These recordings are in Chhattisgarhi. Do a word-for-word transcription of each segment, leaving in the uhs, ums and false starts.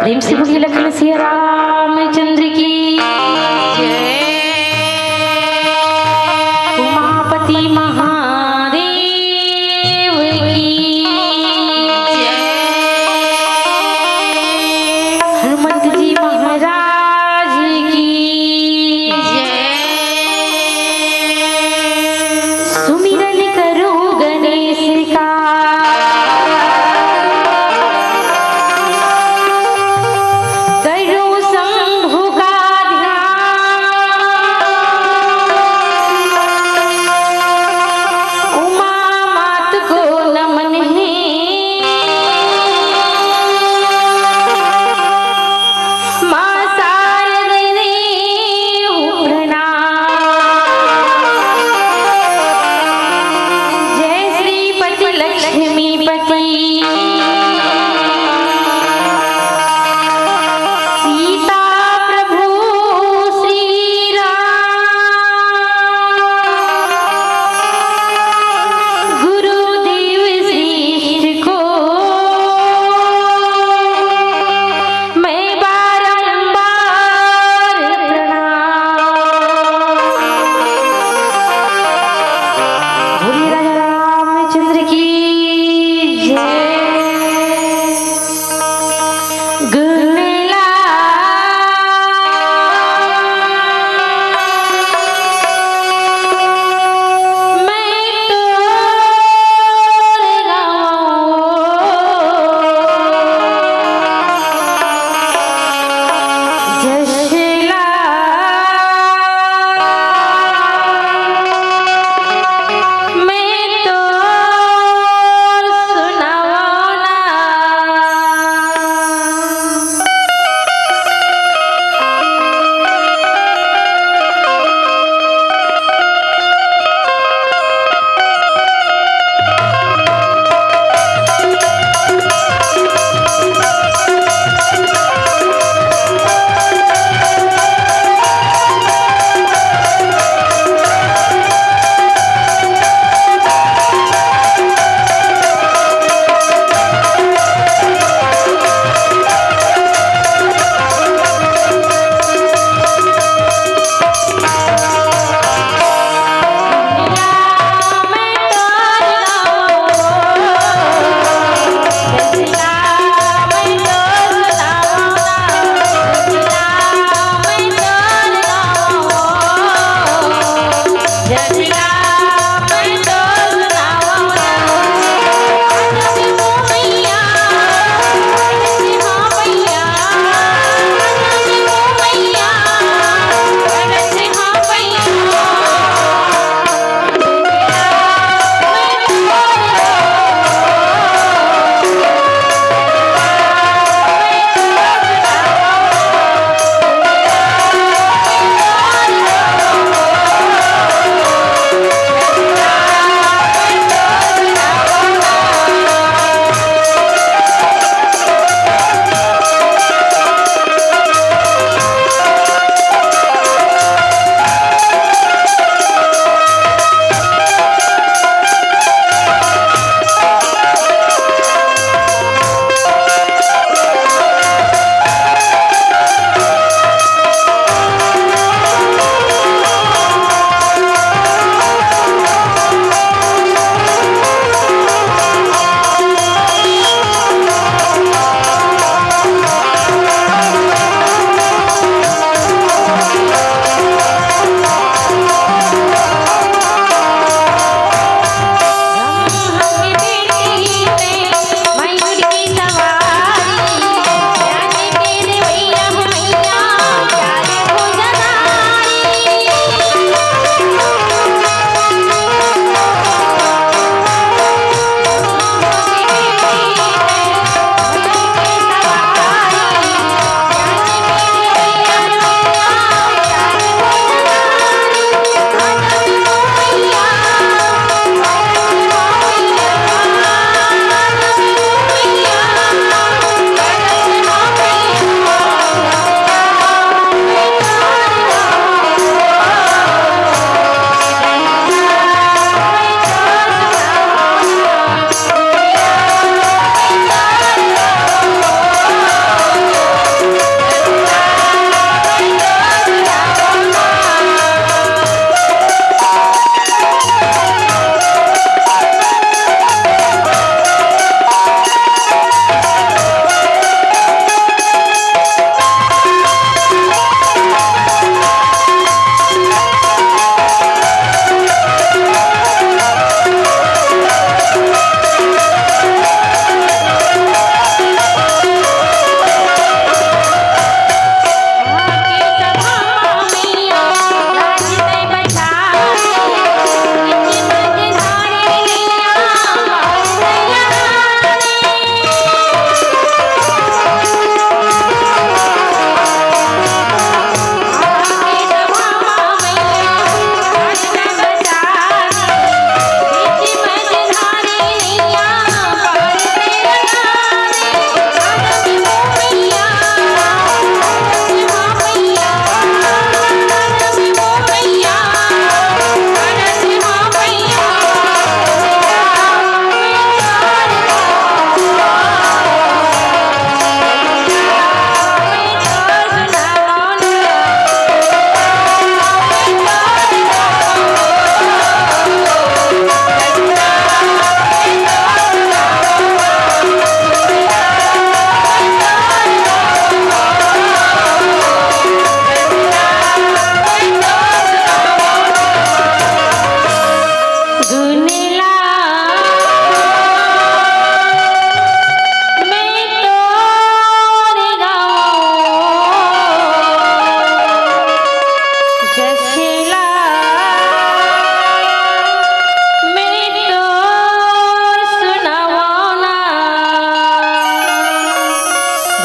प्रेम से बोलिए लखन सिया रामचंद्र की। उमापति महादेव की। हनुमंत जी महाराज की। सुमिरन करूं गणेश का, करूं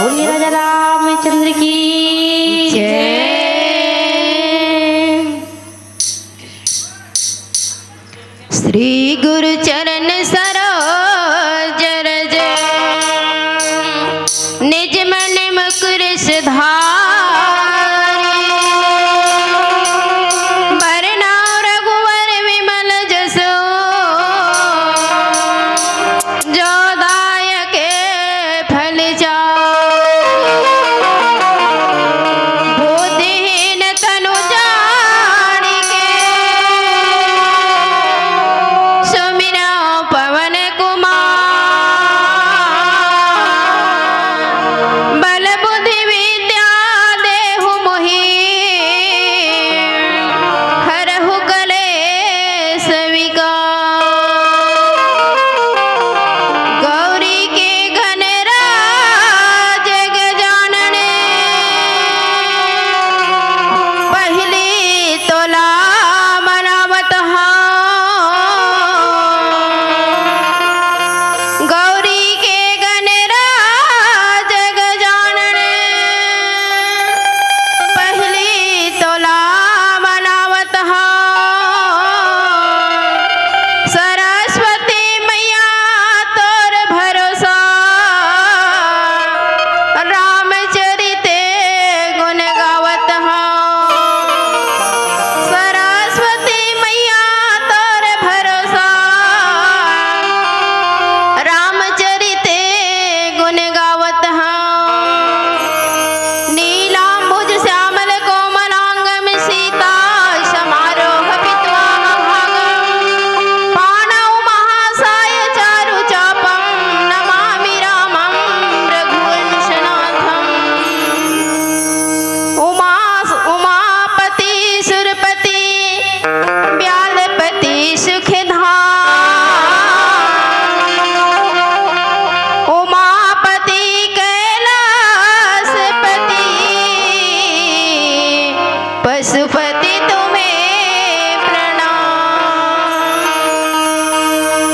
बोलिए राजा रामचंद्र की जय। श्री गुरु चरण सरोज रज, निज मन मुकुर सुधारी। बरनउँ रघुवर विमल जसु, जो दायक फल चारि। बुद्धिहीन तनु जानिके, सुमिरउँ पवन कुमार। बल बुद्धि विद्या देहु मोहि, हरहु कलेस विकार। गौरी के गणराज गजानन, पहिली तोला मनावत हँव। गौरी के गणराज गजानन, पहिली तोला मनावत हँव। सरस्वती मैया तोर भरोसा, रामचरित गुण गावत हँव। सरस्वती मैया तोर भरोसा, रामचरित गुण गावत हँव। नीलांबुज श्यामल कोमलांगम सीता समारोह पित्वा महागम। पाणौ महासाय चारु चापम नमामि रामम रघुवंशनाथम। उमा, उमापति सुरपति व्यालपति सुखधाम। उमापति कैलासपति पशुपति तुम्हें प्रणाम।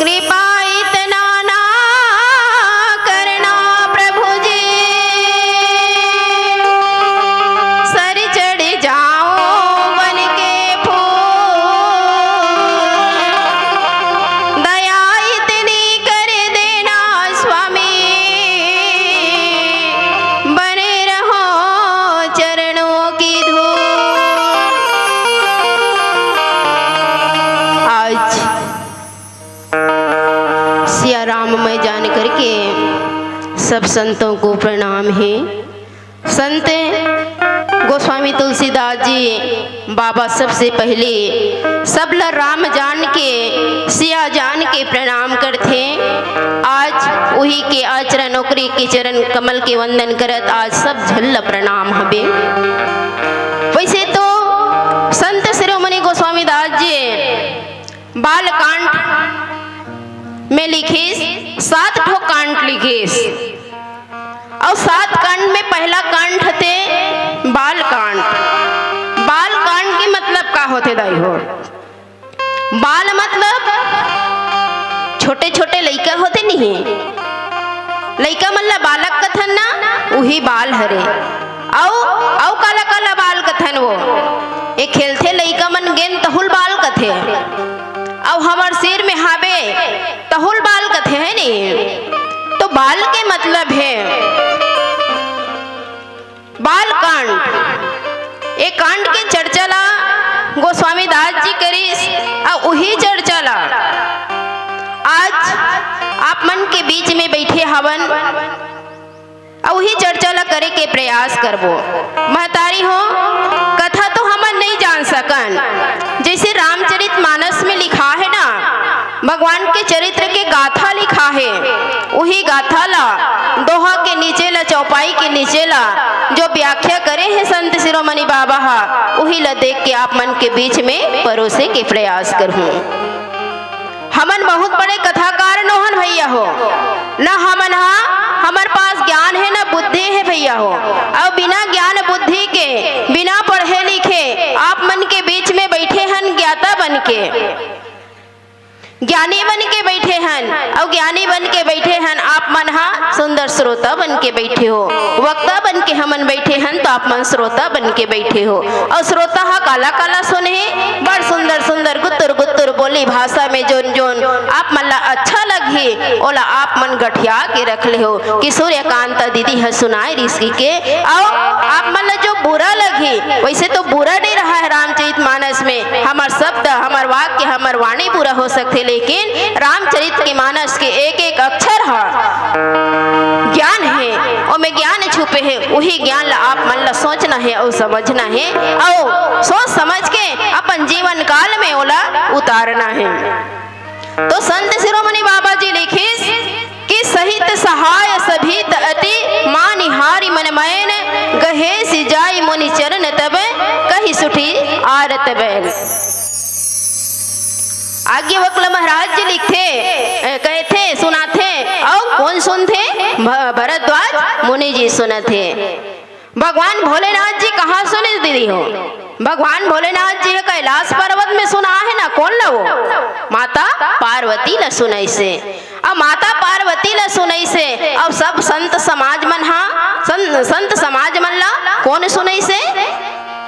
कृपा इतना ना करना प्रभु जी, सर चढ़ जाऊं बन के फूल। दया इतनी कर देना स्वामी, बने रहो चरणों की धूल। आज सिया राम मैं जान करके सब संतों को प्रणाम है। संत गोस्वामी तुलसीदास जी बाबा सबसे पहले सबला राम जान के, सिया जान के प्रणाम करथे। आज उही के आचरण, ओकरे के चरण कमल के वंदन करत आज सब झन ल प्रणाम हवे। वैसे तो संत शिरोमणि गोस्वामी दास जी बाल कांड में लिखिस, सात ठो कांड लिखिस। अउ सात कांड में पहला कांड हते बाल कांड। बाल कांड के मतलब का होथे दाई हो? बाल मतलब छोटे छोटे लइका होथे नहीं, लइका मन ला बालक कथन ना, उही बाल हरे। अउ, अउ काला काला बाल कथन वो, ए खेलथे लइका मन गेंद तहुल बाल कथे। अउ हमर सिर में हावे तहुल बाल कथे है नी। तो बाल के मतलब है बाल कांड। ए कांड के चर्चा ला गोस्वामी दास जी करिस, अउ उही चर्चा ला आज आप मन के बीच में बैठे हवन। अउ उही चर्चा ला करे के प्रयास करबो। महतारी हो, कथा तो हमन नइ जान सकन, जैसे रामचरित मानस में लिखा है ना, भगवान के चरित्र के गाथा लिखा है, उही गाथा ला, दोहा के नीचे ला, चौपाई के नीचे ला, जो व्याख्या करे हैं संत शिरोमणि बाबा हा, उही ला देख के आप मन के बीच में परोसे के प्रयास करहूँ। हमन बहुत बड़े कथाकार नोहन भैया हो, न हमन हा, हमर पास ज्ञान है, न बुद्धि है भैया हो। अउ बिना ज्ञान बुद्धि के, बिना पढ़े लिखे, आप मन के बीच में बैठे हन ज्ञाता बन के। ज्ञानी बन के बैठे हन, अउ ज्ञानी बन के बैठे हन, आप मन हा सुंदर श्रोता बन के बैठे हो, वक्ता बन के हमन बैठे हन, तो आप मन श्रोता बन के बैठे हो। अउ श्रोता हा काला काला सुनही, बड़ सुंदर सुंदर गुत्तुर गुत्तुर बोली भाषा में जोन जोन आप मन ला अच्छा लगही, ओला आप मन गठिया के रख ले हो कि सूर्यकांता दीदी ह सुनाए रिहिस के। अउ आप मन ला जो बुरा लगही, वैसे तो बुरा नहीं रहा है रामचरित मानस में, हमर शब्द, हमर वाक्य, हमर वाणी बुरा हो सकथे, लेकिन रामचरित के मानस के एक एक अक्षर ह ज्ञान हे, ओमे ज्ञान छुपे हे। उही ज्ञान ला आप मन ला सोचना हे अउ समझना हे अउ सोच समझ के अपन जीवन काल में ओला उतारना हे। तो संत शिरोमणि बाबा जी लिखिस कि सहित सहाय सभीत अति मानिहारि मन मैन, गहेसि जाइ मुनि चरण तब कहि सुठि आरत बैन। आज्ञवल्क महाराज जी लिखथे, अ, कहथे, सुनाथे, अउ कोन सुनथे? भ-, भरद्वाज मुनि जी सुनथे। भगवान भोलेनाथ जी कहाँ सुनिस दीदी हो? भगवान भोलेनाथ जी ह कैलाश पर्वत में सुनाहे ना, कोन ला वो? माता पार्वती ला सुनाइसे। अब माता पार्वती ला सुनाइसे, अब सब संत समाज मन हा, सं-, संत समाज मन ला कोन सुनाइसे?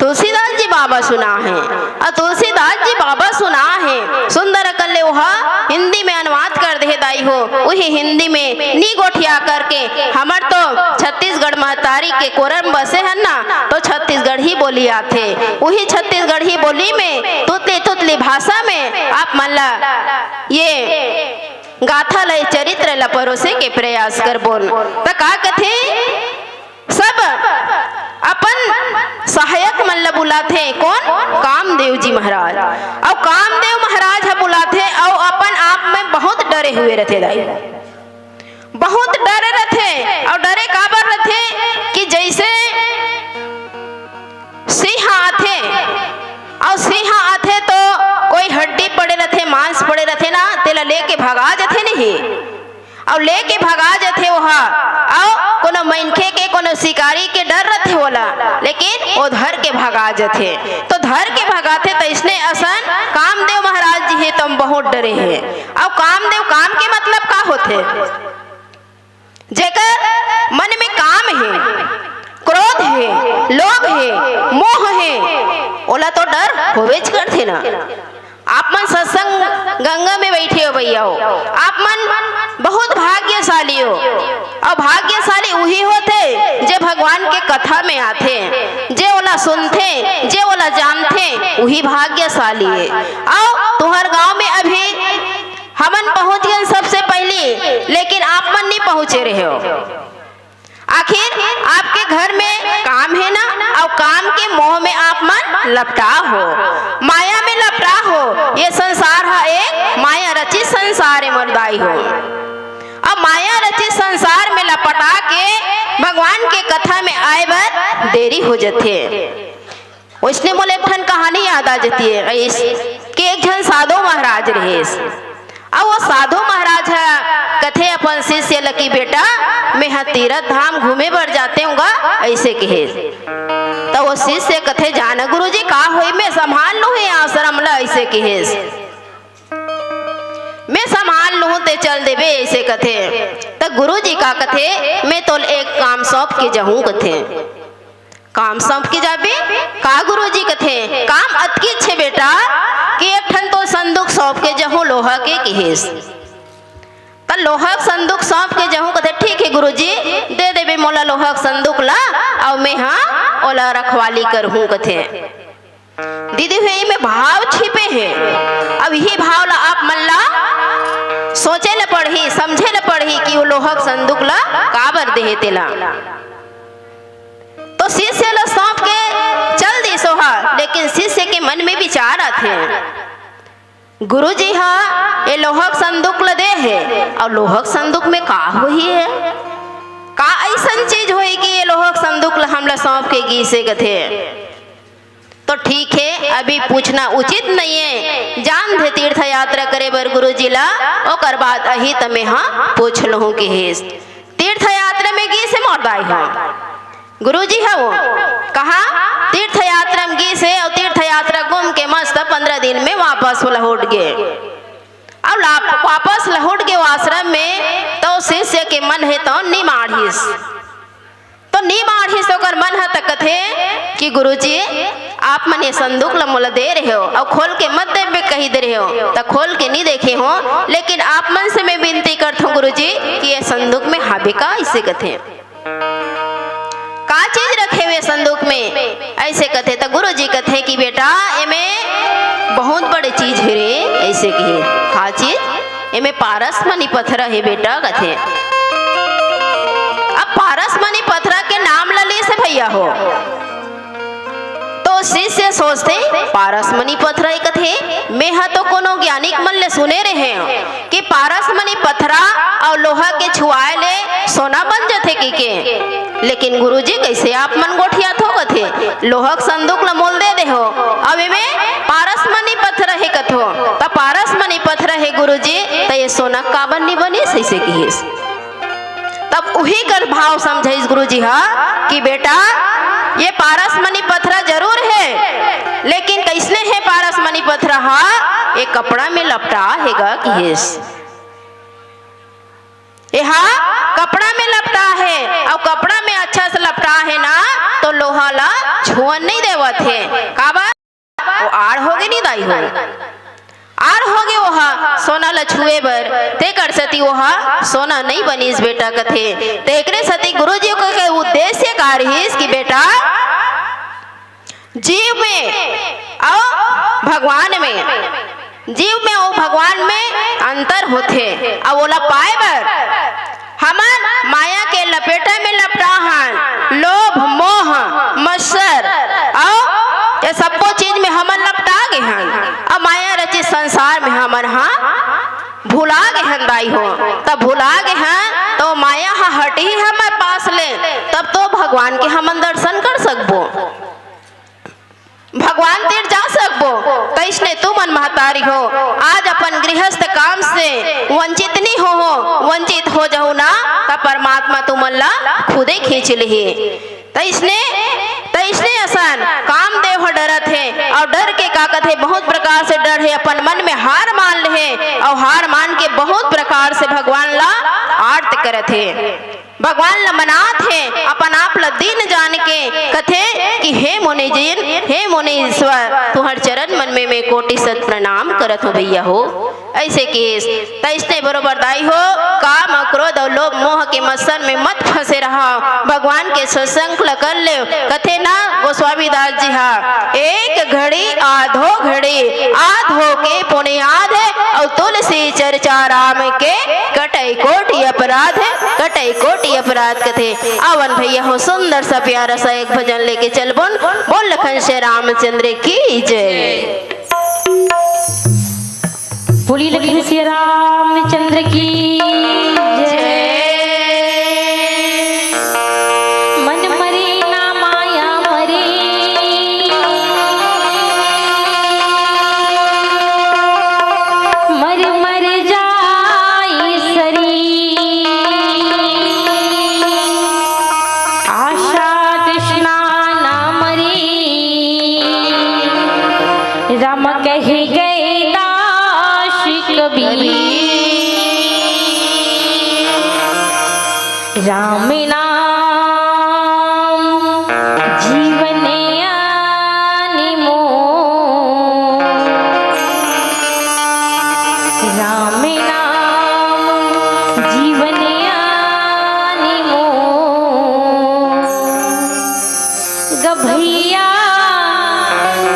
तुलसीदास जी बाबा सुनाहे। अउ तुलसीदास जी बाबा सुनाहे, सुंदर अकन ले ओहा हिंदी में अनुवाद कर देहे दाई हो। उही हिंदी में नी गोठिया करके, हमर तो छत्तीसगढ़ महतारी के कोरा म बसे हन ना, तो छत्तीसगढ़ी बोली आथे। उही छत्तीसगढ़ी बोली में तुतली तुतली भाषा में आप मन ला ये गाथा ल, चरित्र ल परोसे के प्रयास करबोन। त का कथे? सब अपन सहायक मन ल बुलाथे। कोन? कामदेव जी महाराज। अउ कामदेव महाराज ह बुलाथे अउ अपन आप में बहुत डरे हुए रथे दाई, बहुत डरे रथे। अउ डरे काबर रथे कि जैसे सिंह आथे, अउ सिंह आथे तो कोई हड्डी पड़े रथे, मांस पड़े रथे ना, तेला लेके भगा जथे नहीं। अउ लेके भगा जथे ओहा, अउ कोनो मनखे के, कोनो शिकारी के डर रथे ओला, लेकिन ओ धर के भगा जथे। तो धर के भगाथे, त इसने असन कामदेव महाराज जी हे, त बहुत डरे हे। अउ कामदेव, काम के मतलब का होथे? जेकर मन में काम हे, क्रोध हे, लोभ हे, मोह हे, ओला तो डर होवेच करथे ना। आप मन सत्संग गंगा में बैठे हो भैया हो, आप मन बहुत भाग्यशाली हो। अउ भाग्यशाली उही होथे जे भगवान के कथा में आथे, जे ओला सुनथे, जे ओला जानथे, उही भाग्यशाली हे। अउ तुहर गांव में अभी हमन पहुंच गए सबसे पहली, लेकिन आप मन नहीं पहुंचे रहे हो। आखिर आपके घर में काम हे ना, अउ काम के मोह में आप मन लपटा हो, माया में लपटा हो। ये संसार हा एक माया रचित संसार हे मोर दाई हो। अब माया रचित संसार में लपटा के भगवान के कथा में आए बर देरी हो जथे। वैसने मोला एक ठन कहानी याद आ जथे, अइस कि एक झन साधु महाराज रहेस। अब वो साधु महाराज ह कथे अपन शिष्य ल कि, "बेटा, मैं ह तीरथ धाम घूमे बर जाते हूँ गा," ऐसे कहे। तो वो शिष्य कथे, "जा ना गुरुजी, का होई, मैं संभाल लूँ ये आश्रम ल," ऐसे कहेस। "मैं संभाल लूँ, ते चल देबे," ऐसे कथे। तो गुरुजी का कथे, "मैं तोल एक काम सौंप के जाहूँ," कथे। "काम सौंप के जाबे?" "का गुरुजी?" कथे, "काम अतकी छे बेटा कि एक ठन तो संदूक सौंप के जहूं लोहा के," किहेस। "त लोहा के संदूक सौंप के जहूं," कथे, "ठीक हे गुरुजी, दे देबे मोला लोहा के संदूक ला, अउ मैं हा ओला रखवाली करहूं," कथे। दीदी हो, एमे भाव छिपे हे। अब इही भाव ला आप मन ला सोचे ल पड़ही, समझे ल पड़ही कि वो लोहा के संदूक ला काबर देहे तेला। तो शिष्य ल सौंप के चल दिस ओहा, लेकिन शिष्य के मन में विचार आथे, "गुरुजी हा ये लोहा के संदूक ल दे हे, अउ लोहा के संदूक में का होही हे? का अइसन चीज होही कि ये लोहा के संदूक ल हमला सौंप के गीस हे?" कथे। तो ठीक हे, अभी पूछना उचित नहीं हे। जान दे तीर्थ यात्रा करे बर गुरुजी ला, ओकर बाद अही त मेहा पूछ लूहूं किहेस। तीर्थ यात्रा में गीस हे मोर दाई हा। गुरुजी हा वो कहा तीर्थ यात्रा में गीस हे, अउ तीर्थ यात्रा घूम के मस्त पंद्रह दिन में वापस लहुट गे। अउ ला-, वापस लहुट गे आश्रम में, त शिष्य के मन हे त नी माढ़िस। तो नी माढ़िस, ओकर मन ह त कथे कि गुरुजी, आप मन ये संदूक ल मोला दे रहे हो, अउ खोल के मत देबे कही दे रहे हो, त खोल के नी देखे हो, लेकिन आप मन से मैं विनती करथों गुरुजी कि ये संदूक में हाबे का, अइसे कथे। का चीज रखे हुए संदूक में? अइसे कथे त गुरुजी कथे कि बेटा, एमे बहुत बड़े चीज हे रे, अइसे कहे। का चीज? एमे पारस मनी पथरा हे बेटा, कथे। अब पारस मनी पथरा के नाम ल लिस भैया हो, तो शिष्य सोचथे, पारस मनी पथरा हे कथे, मेंहा तो कोनो ज्ञानिक मन ले सुने रहे हंव कि पारस मनी पथरा अउ लोहा के छुआए ले सोना बन जथे कहिके। लेकिन गुरुजी, कइसे आप मन गोठियाथो कथे, लोहा के संदूक ल मोल दे देहो, अब एमे पारस मनी पथरा हे कथो, त पारस मनी पथरा हे गुरुजी, त ये सोना काबर नी बनिस, अइसे किहिस। तब उही कर भाव समझाइस गुरुजी हा कि बेटा, ये पारस मनी पथरा जरूर हे, लेकिन कइसने हे पारस मनी पथरा हा? ये कपड़ा में लपटा हे गा, किहिस। एहा कपड़ा में लपटा हे, अउ कपड़ा में अच्छा से लपटा हे ना, तो लोहा ला छुअन नहीं देवत हे। काबर? वो आड़ होगे नी दाई हो, आड़ होगे, ओहा सोना ल छुए बर, तेकर सेती ओहा सोना नहीं बनिस बेटा कथे। तेकरे सेती गुरुजी के उद्देश्य का रहिस कि बेटा, जीव में अउ भगवान में, जीव में अउ भगवान में अंतर होथे, अउ ओला पाए बर हमन माया के लपेटा में लपटा हन, लोभ, मोह, मत्सर, अउ ये सब्बो चीज में हमन लपटा गे हन। अब माया रचित संसार में हमन हा भुला गे हन दाई हो। तब भुला गे हन, तो माया हा हटही हमर पास ले, तब तो भगवान के हमन दर्शन कर सकबो। भगवान तीर जा सकबो। तइसने तुमन महतारी हो, आज अपन गृहस्थ काम से वंचित नी हो, हो, वंचित हो जाहू ना, त परमात्मा तुमन ला खुदे खींच लिही। तइसने, तइसने असन कामदेव ह डरत हे, अउ डर के का कथे, बहुत प्रकार से डर हे, अपन मन में हार मान लेहे, अउ हार मान के बहुत प्रकार से भगवान ला आर्त करत हे। भगवान ल मनात हे, अपन आप ल दीन जान के कथे कि हे मुनि जिन, हे मुनीश्वर, तुहर चरण मन में मैं कोटि शत प्रणाम करत हों भैया हो। अइसे केस, त अइसने बरोबर दाई हो, काम, क्रोध अउ लोभ, मोह के मत्सर में मत फंसे रहा। भगवान के सत्संग ल कर ले, कथे ना गोस्वामी दास जी हा, एक घड़ी आधो घड़ी, आधो के पुण्याध, अउ तुलसी चर्चा राम के, कटै कोटि अपराध, कटै कोटि अपराध कथे। आवन भैया हो, सुंदर सा प्यारा सा एक भजन लेके चलबोन। बोल लखन श्री रामचंद्र की जय। बोली लखन श्री रामचंद्र की जय। मन मरे ना माया मरे, मर मर जाई शरीर, आशा तृष्णा ना मरे, राम कह गए दास कबीर। राम नाम जीवन अनमोल, राम नाम जीवन अनमोल। ग भैया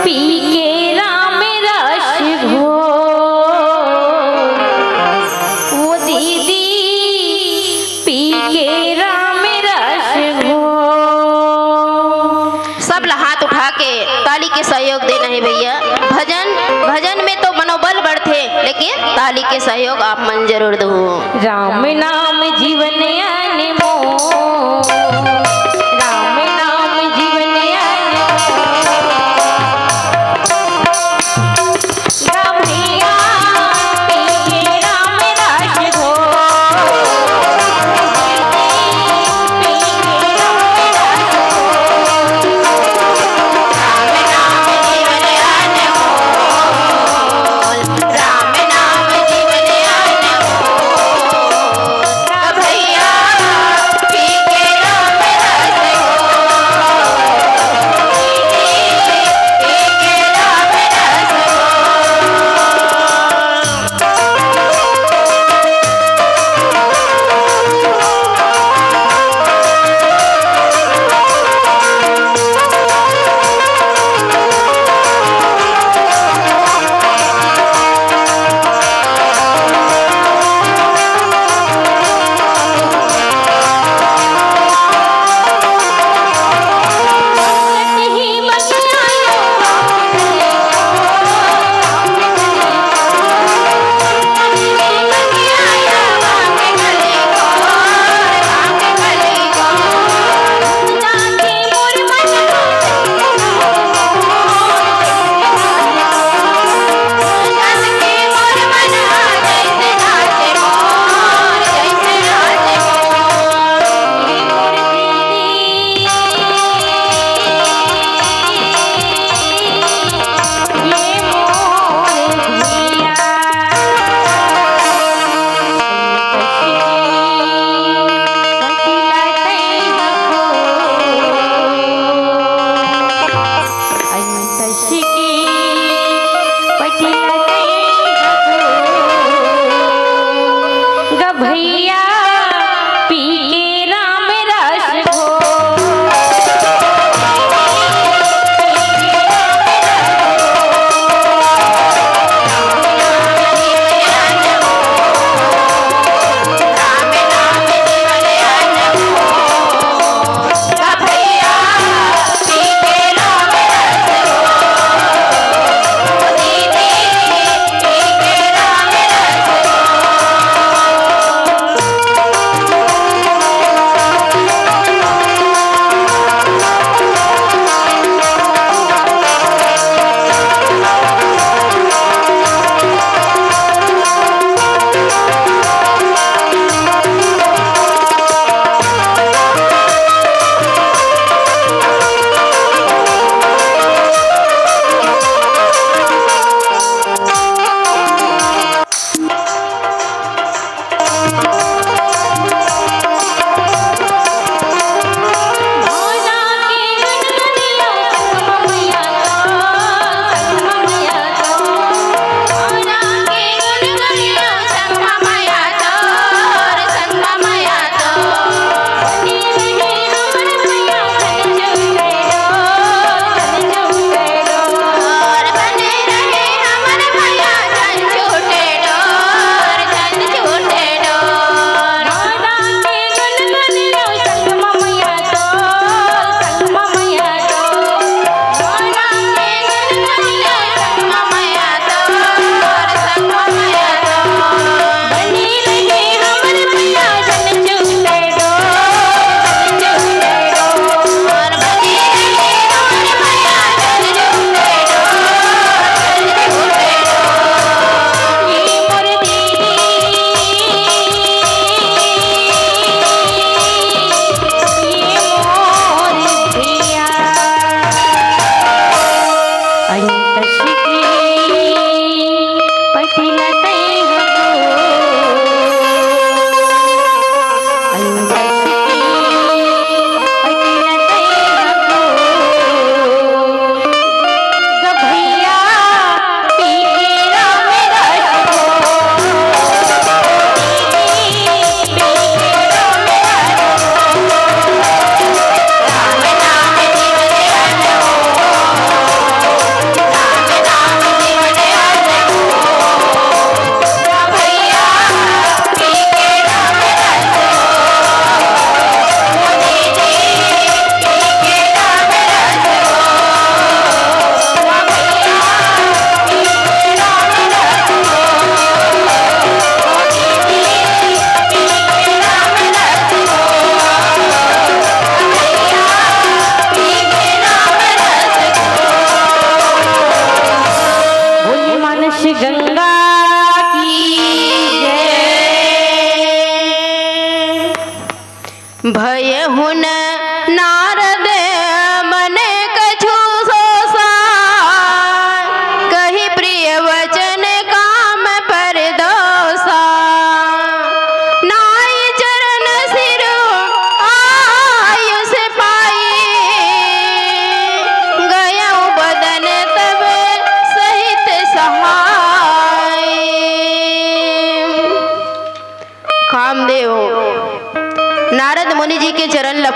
पी के राम रस घोर, वो दीदी पी के राम रस घोर। सब ला हाथ उठा के ताली के सहयोग देना हे भैया। भजन, भजन में तो मनोबल बढ़थे, लेकिन ताली के सहयोग आप मन जरूर दहू। राम नाम जीवन अनमोल, राम नाम जीवन अनमोल।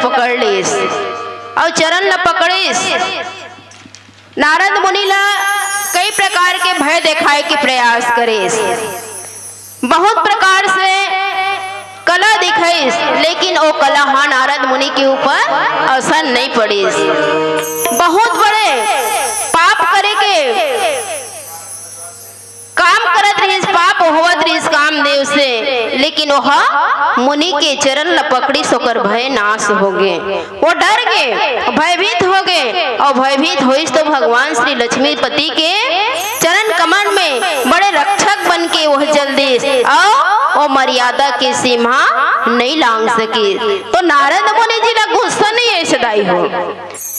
पकड़ लिस अउ चरण ल पकड़िस। नारद मुनि ल कई प्रकार के भय देखाए के प्रयास करिस, बहुत प्रकार से कला दिखाइस, लेकिन ओ कला हा नारद मुनि के ऊपर असर नहीं पड़िस। बहुत बड़े पाप करे के काम करत रहिस, पाप होवत रहिस कामदेव से, लेकिन ओह मुनि के चरण ल पकड़िस, ओकर भय नाश होगे। वो डर गे, भयभीत होगे, अउ भयभीत होइस तो भगवान श्री लक्ष्मीपति के चरण कमल में बड़े रक्षक बन के वह चल दिस, अउ वो मर्यादा के सीमा नहीं लांघ सकिस। तो नारद मुनि जी ला गुस्सा नहीं आइस दाई हो।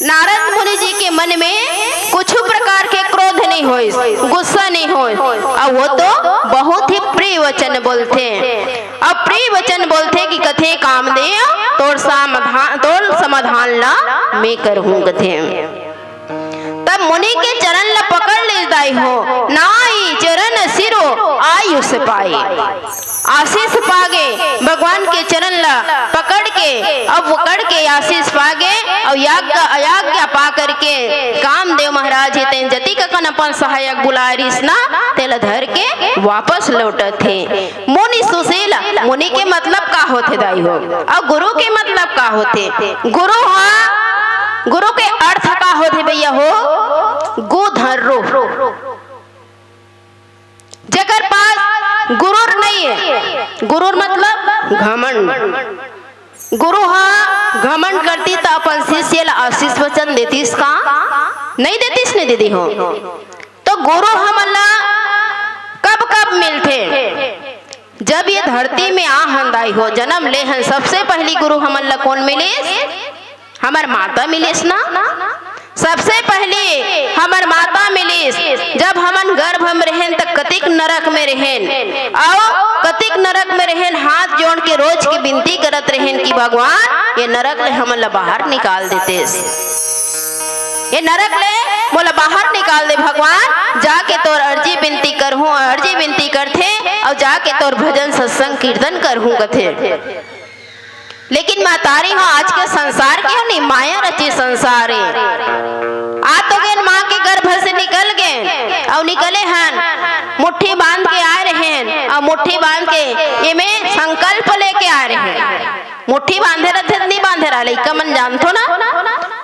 नारद मुनि जी के मन में कुछ प्रकार के क्रोध नहीं होइस, गुस्सा नहीं होइस, अउ वो तो बहुत ही प्रिय वचन बोलथे। अब प्रिय वचन बोलथे कि कथे, "कामदेव, तोर समाधान, तोर समाधान ला मैं करहूं," कथे। तब मुनि के चरण ला पकड़ ले दाई हो, "नाई चरण सिरो आयुष पाए।" आशीष पागे, भगवान के चरण ला पकड़ के, अब पकड़ के आशीष पागे, अउ आज्ञा, आज्ञा पा करके कामदेव महाराज हे तेन जतिक अकन अपन सहायक बुलाए रिहिस ना, तेला धर के वापस लौटत हे। मुनि सुशील, मुनि के मतलब का होथे दाई हो? अउ गुरु के मतलब का होथे? गुरु हा, गुरु के अर्थ का होथे भैया हो? गु धन रो। जेकर पास गुरुर नहीं है, गुरुर मतलब घमंड। गुरु हा घमंड करती त अपन शिष्य ला आशीष वचन देतीस का? नहीं देतीस ने दीदी हो। तो गुरु हमन ला कब कब मिलथे? जब ये धरती में आ हन दाई हो, जन्म ले हन, सबसे पहली गुरु हमन ला कौन मिलिस? हमर माता मिलिस ना। सबसे पहली हमर माता मिलिस। जब हमन गर्भ में रहेन त कतिक नरक में रहेन, अउ कतिक नरक में रहेन, हाथ जोड़ के रोज के विनती करत रहेन कि भगवान, ये नरक ले हमन ला बाहर निकाल देतेस, ये नरक ले मोला बाहर निकाल दे भगवान, जाके तोर अर्जी विनती करहूं, अर्जी विनती करथे, अउ जाके तोर भजन सत्संग कीर्तन करहूं कथे। लेकिन महतारी हो, आज के संसार के हो नहीं, माया रची संसार हे। आ तो गेन माँ के गर्भ से निकल गेन, अउ निकले हन, मुट्ठी बांध के आए रहेन, अउ मुट्ठी बांध के एमे संकल्प लेके आए रहेन। मुट्ठी बांधे रथे, नहीं बांधे रहा, लइका मन जानथो ना,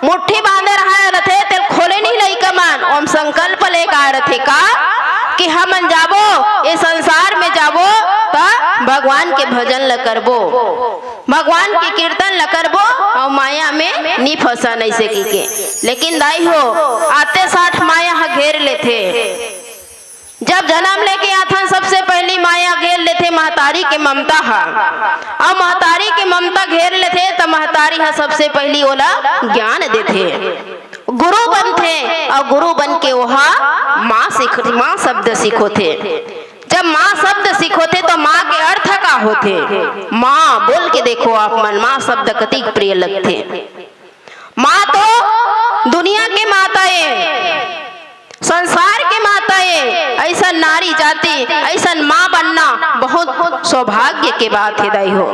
मुट्ठी बांधे रहा रथे, तेल खोले नहीं लइका मन, ओम संकल्प लेके आए रथे का कि हमन जाबो, ये संसार में जाबो, त भगवान के भजन ल करबो। भगवान के कीर्तन ल करबो, अउ माया में नी फंसन ऐसे कहिके। लेकिन दाई हो, आते साठ माया ह घेर लेथे। जब जन्म लेके आथन, सबसे पहली माया घेर लेथे महतारी के ममता ह। अउ महतारी के ममता घेर लेथे, त महतारी ह सबसे पहली ओला ज्ञान देथे, गुरु बनथे, अउ गुरु बन के ओहा माँ सिख, माँ शब्द सिखोथे। जब माँ शब्द सिखोथे तो माँ के अर्थ का होथे? माँ बोल के देखो आप मन, माँ शब्द कतिक प्रिय लगथे। माँ तो दुनिया के माता ए, संसार के माता ए। ऐसन नारी जाति, ऐसन माँ बनना बहुत सौभाग्य के बात हे दाई हो।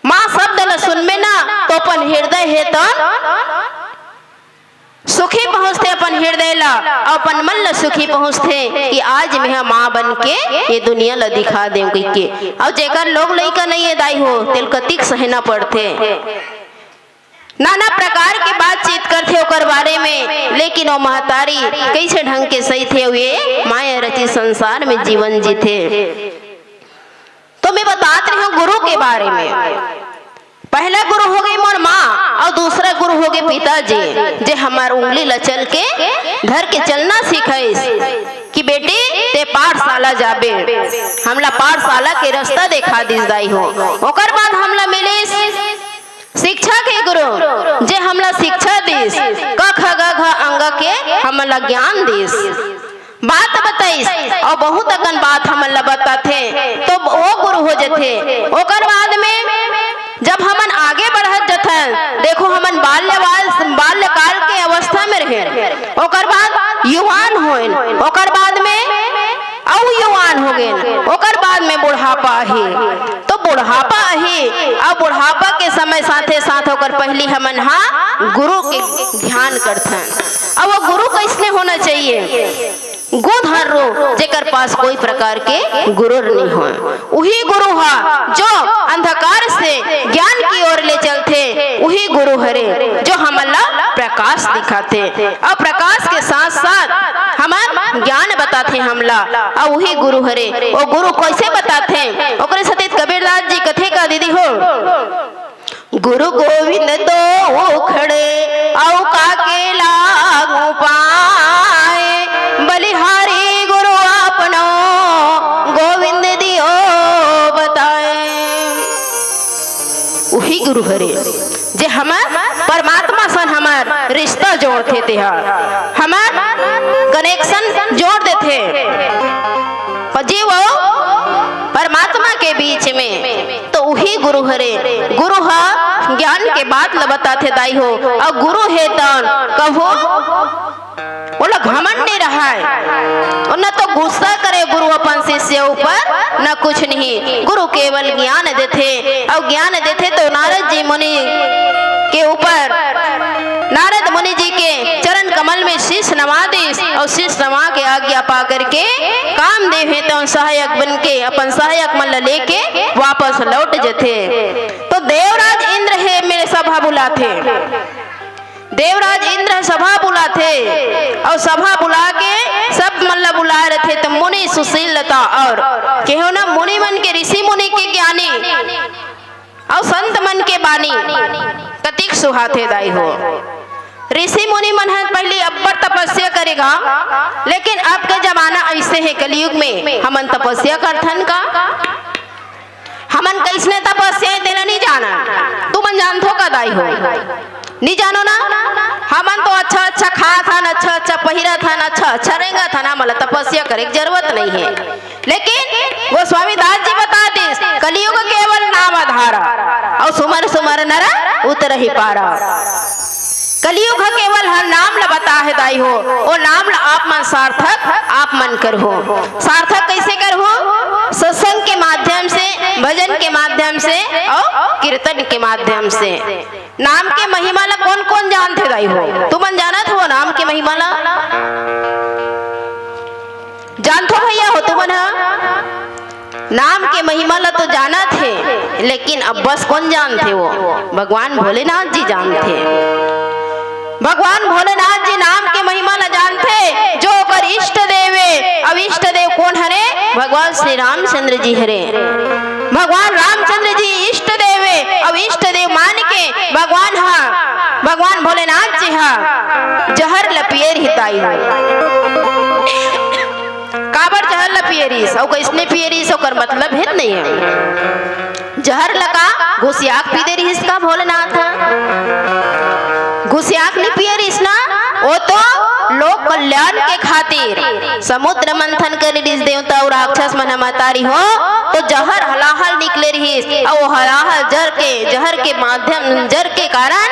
माँ शब्द ल सुनबे ना तो अपन हृदय हे त सुखी पहुँचथे, अपन हृदय ला, अउ अपन मन ला सुखी पहुँचथे कि आज मेंहा माँ बन के ये दुनिया ला दिखा देव कहिके। अउ जेकर लोग लइका नइ हे दाई हो, तेल कतिक सहना पड़थे। नाना प्रकार के बातचीत करथे ओकर बारे में, लेकिन ओ महतारी कइसे ढंग के सहिथे अउ ये माया रचित संसार में जीवन जीथे। तो मैं बतात रही हूँ गुरु के बारे में। पहला गुरु होगे मोर माँ अउ दूसरा गुरु होगे पिताजी, जे हमर उंगली ला चल के धर के चलना सिखाइस कि बेटी, ते पाठशाला जाबे। हमला पाठशाला के रास्ता देखा दिस दाई हो। ओकर बाद हमला मिलिस शिक्षा के गुरु, जे हमला शिक्षा दिस, क ख ग घ अंग के हमला ज्ञान दिस, बात बताइस, अउ बहुत अकन बात हमन ला बताथे, तो वो गुरु हो जथे। ओकर बाद में जब हमन आगे बढ़त जथन, देखो, हमन बाल्यवाल, बाल्यकाल के अवस्था में रहेन, ओकर बाद युवान होइन, ओकर बाद में अउ युवान हो गेन, ओकर बाद में बुढ़ापा आही। तो बुढ़ापा आही, अउ बुढ़ापा के समय साथे साथ ओकर पहिली हमन हा गुरु के ध्यान करथन। अउ वो गुरु कइसने होना चाहिए? वो धन रो जेकर पास कोई प्रकार के गुरु नहीं हो, उही गुरु हा जो अंधकार से ज्ञान की ओर ले चलथे, उही गुरु हरे जो हमन ला प्रकाश दिखाथे। अउ प्रकाश के साथ साथ हमर ज्ञान बताथे हमला। अउ उही गुरु हरे, वो गुरु कइसे बताथे? ओकरे सेती कबीरदास जी कथे का दीदी हो, गुरु गोविंद दो खड़े, अउ काके लागू पाए, बलिहारी गुरु आपनो, गोविंद दियो बताए। उही गुरु हरे जे हमर परमात्मा सन हमर रिश्ता जोड़थे, तेहा हमर connection जोड़ देथे। अउ जीव अउ परमात्मा के बीच में तो उही गुरु हरे। गुरु हा ज्ञान के बात ल बताथे दाई हो, अउ गुरु हे तन कभू ओला घमंड नहीं रहय, अउ न तो गुस्सा करे गुरु अपन शिष्य ऊपर, न कुछ नहीं। गुरु केवल ज्ञान देथे, अउ ज्ञान देथे तो नारद जी मुनि के ऊपर, नारद मुनि जी के चरण कमल में शीश नवा दिस, अउ शीश नवा के आज्ञा पा करके कामदेव हे तो सहायक बन के अपन सहायक मन ल लेके वापस लौट जथे। तो देवराज इंद्र हे मेर सभा बुलाथे। देवराज इंद्र सभा बुलाथे, अउ सभा बुला के सब मन ला बुलाए रथे, त मुनि सुशीलता अउ केहो ना मुनि मन के, ऋषि मुनि के ज्ञानी अउ संत मन के बानी कतिक सुहाथे दाई हो। ऋषि मुनि मन ह पहिली अब्बड़ तपस्या करे गा, लेकिन अब के जमाना अइसे हे, कलयुग में हमन तपस्या करथन का? हमन कइसने तपस्या हे, तेला नहीं जानन। तुमन जानथो का दाई हो? नहीं जानो ना? हमन तो अच्छा अच्छा खात हन, अच्छा अच्छा पहिरत हन, अच्छा अच्छा रेंगत हन, हमन ला तपस्या करे के जरूरत नहीं हे। लेकिन गोस्वामी दास जी बता दिस, कलयुग केवल नाम आधार, अउ सुमर सुमर नर उतरहि पार। कलयुग ह केवल हर नाम ल बता हे दाई हो, ओ नाम ल आप मन सार्थक आप मन करहू। सार्थक कइसे करहू? सत्संग के माध्यम से, भजन के माध्यम से अउ कीर्तन के माध्यम से। नाम के महिमा ल कोन कोन जानथे दाई हो? तुमन जानत हो नाम के महिमा ल? जानथो भैया हो तुमन ह? नाम के महिमा ल तो जानत हे, लेकिन अब बस कोन जानथे? वो भगवान भोलेनाथ जी जानथे। भगवान भोलेनाथ जी नाम के महिमा ल जानथे, जो ओकर इष्ट देव हे। अब इष्ट देव कोन हरे? भगवान श्री रामचंद्र जी हरे। भगवान रामचंद्र जी इष्ट देव हे। अब इष्ट देव मान के भगवान हा, भगवान भोलेनाथ जी हा जहर ल पिए रिहिस दाई हो। काबर जहर ल पिए रिहिस, अउ कइसने पिए रिहिस, ओकर मतलब हे नहीं हे। जहर ल का घुसियाक पी दे रिहिस का भोलेनाथ ह? घुसियाक नहीं पिए रिहिस ना, वो तो लोक कल्याण के खातिर समुद्र मंथन करे रिहिस, देवता अउ राक्षस मन ह मतारी हो, तो जहर हलाहल निकले रिहिस, अउ वो हलाहल जर के, जहर के माध्यम, जर के कारण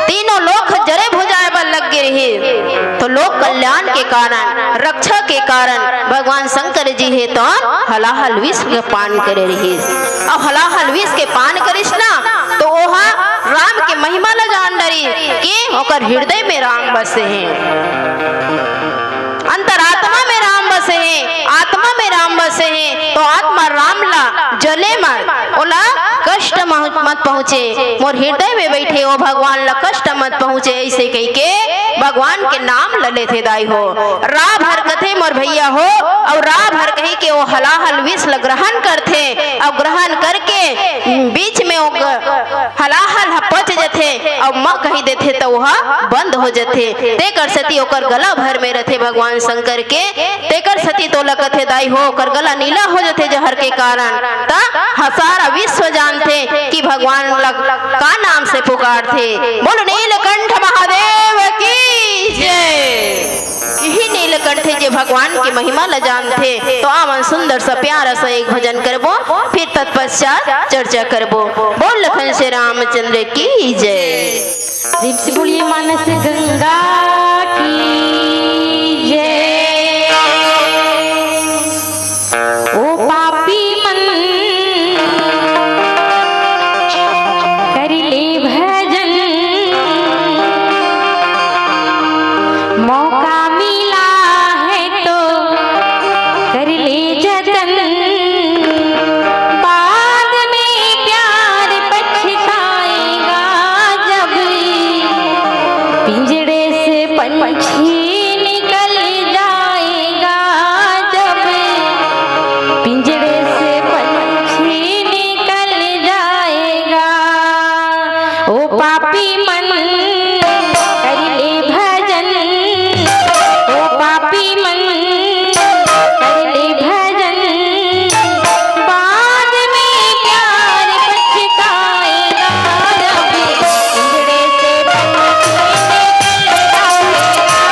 तीनों लोक जरे भुजाए बर लग गे रिहिस। तो लोक कल्याण के कारण, रक्षा के कारण भगवान शंकर जी हे तो हलाहल विष के पान करे रिहिस। अउ हलाहल विष के पान करिस ना, तो ओहा राम के महिमा ल जान डरिस कि ओकर हृदय में राम बसे हे, अंतरात्मा में राम बसे हे, आत्मा में राम बसे हे। तो आत्मा राम ला जले मत, ओला कष्ट मत पहुँचे, मोर हृदय में बइठे ओ भगवान ला कष्ट मत पहुँचे, अइसे कहिके भगवान के नाम ल लेथे दाई हो। राह भर कथे मोर भैया हो, अउ राह भर कहिके ओ हलाहल विष ल ग्रहण करथे, अउ ग्रहण करके बीच में ओ ग-, हलाहल ह पच जथे, अउ म कहि देथे त ओहा बंद हो जथे। तेकर सेती ओकर गला भर में रथे भगवान शंकर के, तेकर सेती तोला कथे दाई हो, ओकर गला नीला हो जथे जहर के कारण। त ह सारा विश्व जानथे कि भगवान ल का नाम से पुकारथे। बोल नीलकंठ महादेव की जय। इही नीलकंठ हे जे भगवान के महिमा ल जानथे। तो आवन सुंदर सा प्यारा सा एक भजन करबो, फिर तत्पश्चात चर्चा करबो। बोल लखन श्री रामचंद्र की जय। प्रेम से बोलिए मानस गंगा की जय। पंछी निकल जाएगा, जब पिंजरे से पंछी निकल जाएगा। ओ पापी मन, कर ले भजन, ओ पापी मन, कर ले भजन, बाद में प्यार पछताएगा। जब पिंजरे से पंछी निकल जाएगा,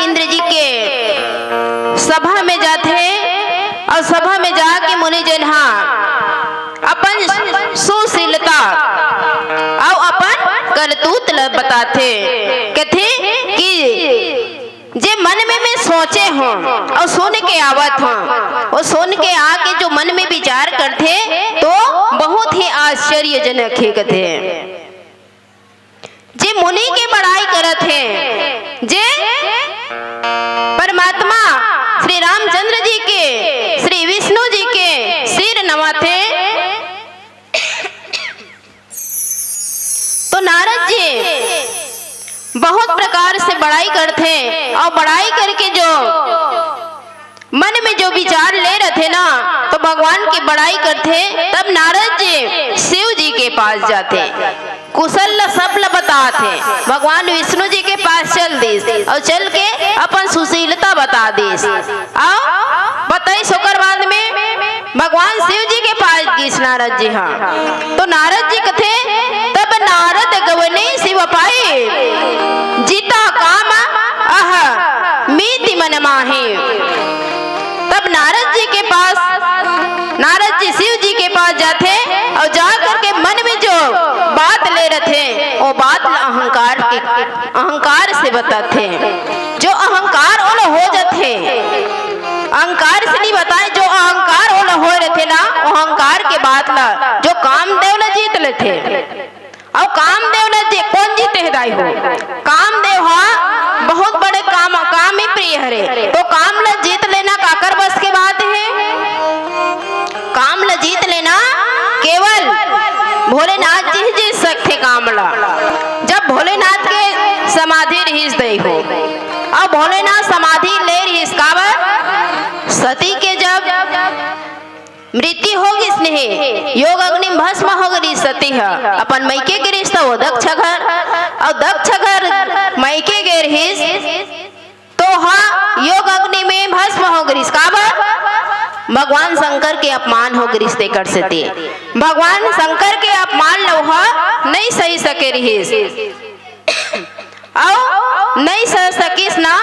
इंद्र जी के सभा में जाथे अउ सभा में जाके मुनि जन हा अपन सुशीलता अउ अपन करतूत ल बताथे। कथे कि जे मन में मैं सोचे हों अउ सुन के आवत हों, वो सुन के आके जो मन में विचार करथे तो बहुत ही आश्चर्यजनक हे कथे। जे मुनि के बड़ाई करत हे, जे परमात्मा श्री रामचंद्र जी के, श्री विष्णु जी के सिर नवाथे, तो नारद जी बहुत प्रकार से बड़ाई करथे अउ बड़ाई करके जो मन में जो विचार ले रथे ना, तो भगवान के बड़ाई करथे। तब नारद जी शिव जी के पास जाथे, कुशल ल सब ल बताथे। भगवान विष्णु जी के पास चल दिस अउ चल के अपन सुशीलता बता दिस। अउ बताइस, ओकर बाद में भगवान शिव जी के पास गिस नारद जी हा। तो नारद जी कथे, तब नारद गवने शिव पाए, जीता काम अह मीति मन माहे। तब नारद जी के पास, नारद जी शिव जी के पास जाथे अउ जा करके मन में जो बात ले रथे, वो बात ल अहंकार के, अहंकार से बताथे। जो अहंकार ओला हो जाथे, अहंकार से नहीं बताए, जो अहंकार ओला हो रथे ना, वो अहंकार के बात ला जो कामदेव ला जीत लेथे। अउ कामदेव ला जे कोन जीते हे दाई हो? कामदेव हा बहुत बड़े काम, काम में प्रिय हरे। तो काम ला जीत लेना काकर बस के बात हे? काम ला जीत लेना केवल भोलेनाथ जी ही जीत सकथे काम ला। जब भोलेनाथ के समाधि रहिस दाई हो, अउ भोलेनाथ समाधि ले रहिस काबर? सती के जब मृत्यु हो गिस नहीं, योग अग्नि में भस्म हो गिस सती ह, अपन मइके गे रहिस त वो दक्ष घर, अउ दक्ष घर मइके गे रहिस तो हा योग अग्नि में भस्म हो गिस। काबर? भगवान शंकर के अपमान हो गिस, तेकर सेती भगवान शंकर के अपमान ल ओहा नहीं सही सके रहिस। अउ नहीं सह सकिस ना,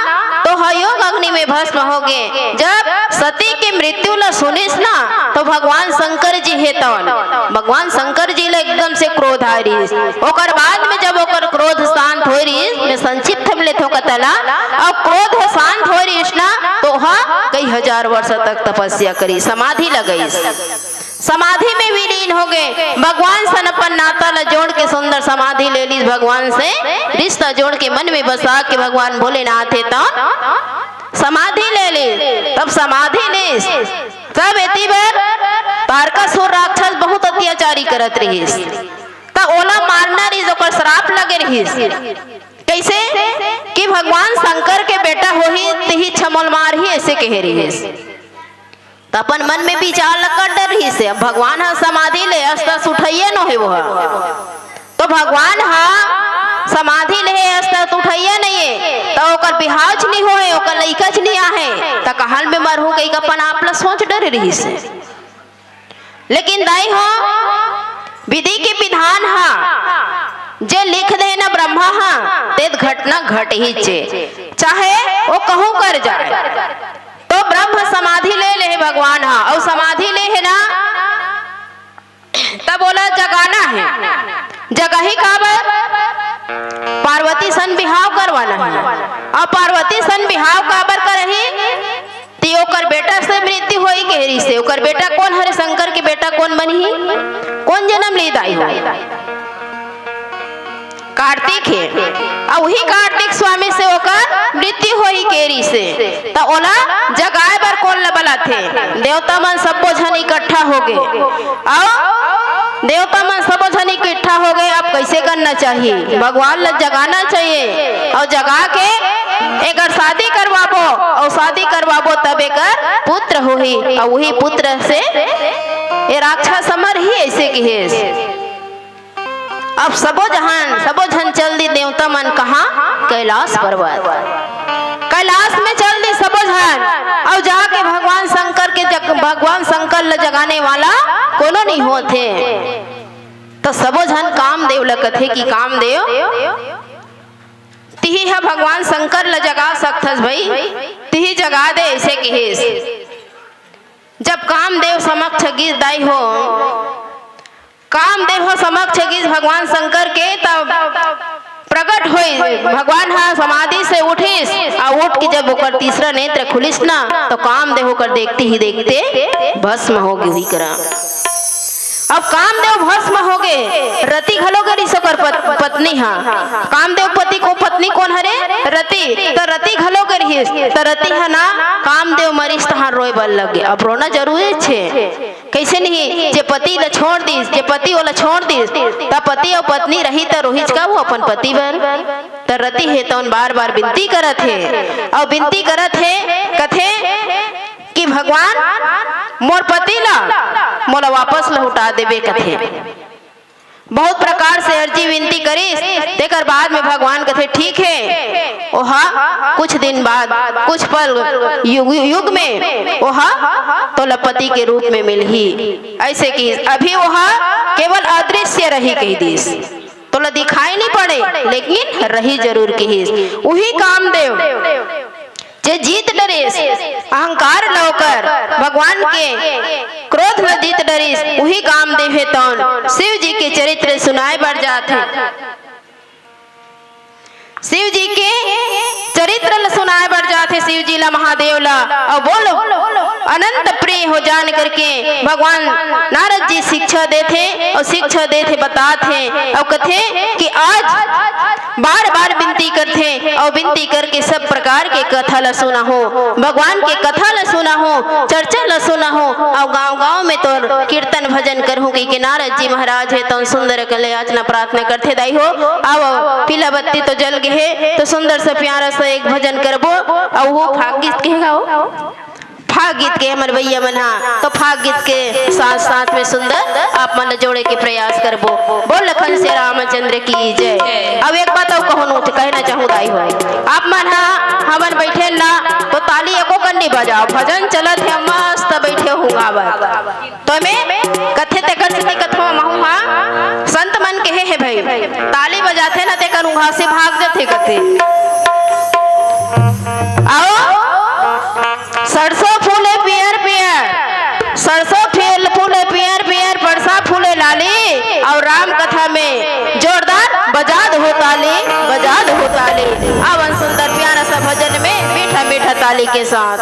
तो ह योग अग्नि में भस्म हो गे। जब सती के मृत्यु ल सुनिस ना, तो भगवान शंकर जी हे तवन, भगवान शंकर जी ल एकदम से क्रोध आ रहिस। ओकर बाद में जब ओकर क्रोध शांत हो रहिस, मैं संक्षिप्त में लेथों कथा ला, अउ क्रोध शांत हो रहिस ना, तो ह कई हजार वर्ष तक तपस्या करिस, समाधि लगाइस। समाधि में विलीन हो गे। भगवान सन अपन नाता ला जोड़ के सुंदर समाधि ले लीस। भगवान से रिश्ता जोड़ के मन में बसा के भगवान भोलेनाथ हे त समाधि ले लीस। तब समाधि लीस, तब एती बर तारकासुर राक्षस बहुत अत्याचारी करत रहिस, त ओला मारना रहिस, ओकर श्राप लगे रहिस। कैसे? कि भगवान शंकर के बेटा होही, तिही छमोल मारही, ऐसे कहे रहिस। त अपन मन में विचार ल कर डर रहिस हे, अब भगवान ह समाधि ले अस त उठइया नो हे वो ह। तो भगवान ह समाधि ले हे अस त उठइया नहीं हे, त ओकर बिहाव च नहीं होए, ओकर लइका च नहीं आहे, त कहल में मरहूं कहिके अपन आप ल सोच डरे रहिस हे। लेकिन दाई हो, विधि के विधान ह जे लिख दे ना ब्रह्मा ह, तेत घटना घट ही चे, चाहे वो कहूं कर जाए। तो ब्रह्म समाधि ले ले हे भगवान ह, अउ समाधि ले हे ना, तब ओला जगाना हे। जगाही काबर? पार्वती सन बिहाव करवाना हे। अउ पार्वती सन बिहाव काबर करही? ती ओकर बेटा से मृत्यु होई कहे रहिस हे। ओकर बेटा कोन हरे? शंकर के बेटा कोन बनही? कोन जन्म ली दाई हो? कार्तिक हे, अउ उही कार्तिक स्वामी से ओकर मृत्यु होही कहे रहिस हे, त ओला जगाए बर कोन ल बलाथे? देवता मन सब्बो झन इकट्ठा हो गे, अउ देवता मन सब्बो झन इकट्ठा हो गे। अब कैसे करना चाहिए? भगवान ल जगाना चाहिए, अउ जगा के एकर शादी करवाबो, अउ शादी करवाबो तब एकर पुत्र होही, अउ उही पुत्र से ए राक्षस अमर ही ऐसे किहेस। अब सबो जहान, सबो झन चल दी देवता मन कहाँ? कैलाश पर्वत। कैलाश में चल दी सबो झन, अउ जाके भगवान शंकर के जग-, भगवान शंकर ल जगाने वाला कोनो नहीं होत हे। तो सबो झन कामदेव ल कथे कि कामदेव, ती ही ह भगवान शंकर ल जगा सकथस भई, तिही जगा दे, ऐसे किहिस। जब कामदेव समक्ष गिस दाई हो, कामदेव ह समक्ष गिस भगवान शंकर के, तब प्रकट होई, भगवान ह समाधि से उठिस, अउ उठ के जब ओकर तीसरा नेत्र खुलिस ना, तो कामदेव ओकर देखते ही देखते भस्म हो गे उही करा। अब कामदेव भस्म हो गे, रति घलो गे रिहिस ओकर पत-, पत्नी ह। कामदेव पति को पत्नी कोन हरे? रति। त रति घलो गे रिहिस, त रति ह ना कामदेव मरिस तहां रोए बर लग गे। अब रोना जरूरी छे। कइसे नहीं, जे पति ल छोड़ दिस, जे पति ओला छोड़ दिस, त पति अउ पत्नी रही त रोहिच का वो अपन पति बर? त रति हे तौन बार-बार बिनती करत हे, अउ बिनती करत हे, कथे कि भगवान मोर पति ला मोला वापस लहुटा देबे कथे। बहुत प्रकार से अर्जी विनती करिस, तेकर बाद में भगवान कथे, "ठीक हे।" ओहा कुछ दिन बाद, कुछ पल युग, युग में ओहा तोला पति के रूप में मिलही। ऐसे कि अभी ओहा केवल अदृश्य रही कहि दिस, तोला दिखाई नहीं पड़े, लेकिन रही जरूर किहिस। उही कामदेव जे जीत डरिस अहंकार ल ओकर, भगवान के क्रोध ल जीत डरिस, उही कामदेव हे तौन शिव जी के चरित्र सुनाए बर जात हे। शिव जी के चरित्र ल सुनाए बर जात हे, शिव जी ला, महादेव ला, अउ बोल अनंत प्रिय हो जान करके भगवान नारद जी शिक्षा देथे अउ शिक्षा देथे, बतात हे अउ कथे कि आज बार-बार बिनती करथे अउ बिनती करके सब प्रकार के कथा ल सुनाहू, भगवान के कथा ल सुनाहू, चर्चा ल सुनाहू अउ गांव-गांव में तोर कीर्तन भजन करहू कहिके नारद जी महाराज हे तौन सुंदर अकन ले याचना प्रार्थना करथे। दाई हो, आवव, पीला बत्ती तो जल गे हे, तो सुंदर सा प्यारा सा एक भजन करबो, अउ वो फाग गीत कहेगा हो। फाग गीत के हमर भैया मन हा, तो फाग गीत के साथ साथ में सुंदर आप मन ल जोड़े के प्रयास करबो। बोल लखन से रामचंद्र की जय। अब एक बात अउ कहूँ, कहना चाहूँ दाई हो, आप मन हा हमन बैठे ना, तो ताली एको कन नहीं बजाओ, भजन चलत हे, मस्त बैठे हो गावत। तो मैं कथे तेकर से कथो महू हा, संत मन कहे हे भाई, ताली बजाथे ना तेकर उंघा से भाग जथे कथे। आओ, सरसों फूले पियर पियर, सरसों फूल फूले पियर पियर, परसा फूले लाली, अउ राम कथा में जोरदार बजा दो ताली, बजा दो ताली। आवन सुंदर प्यारा सा भजन में मीठा मीठा ताली के साथ।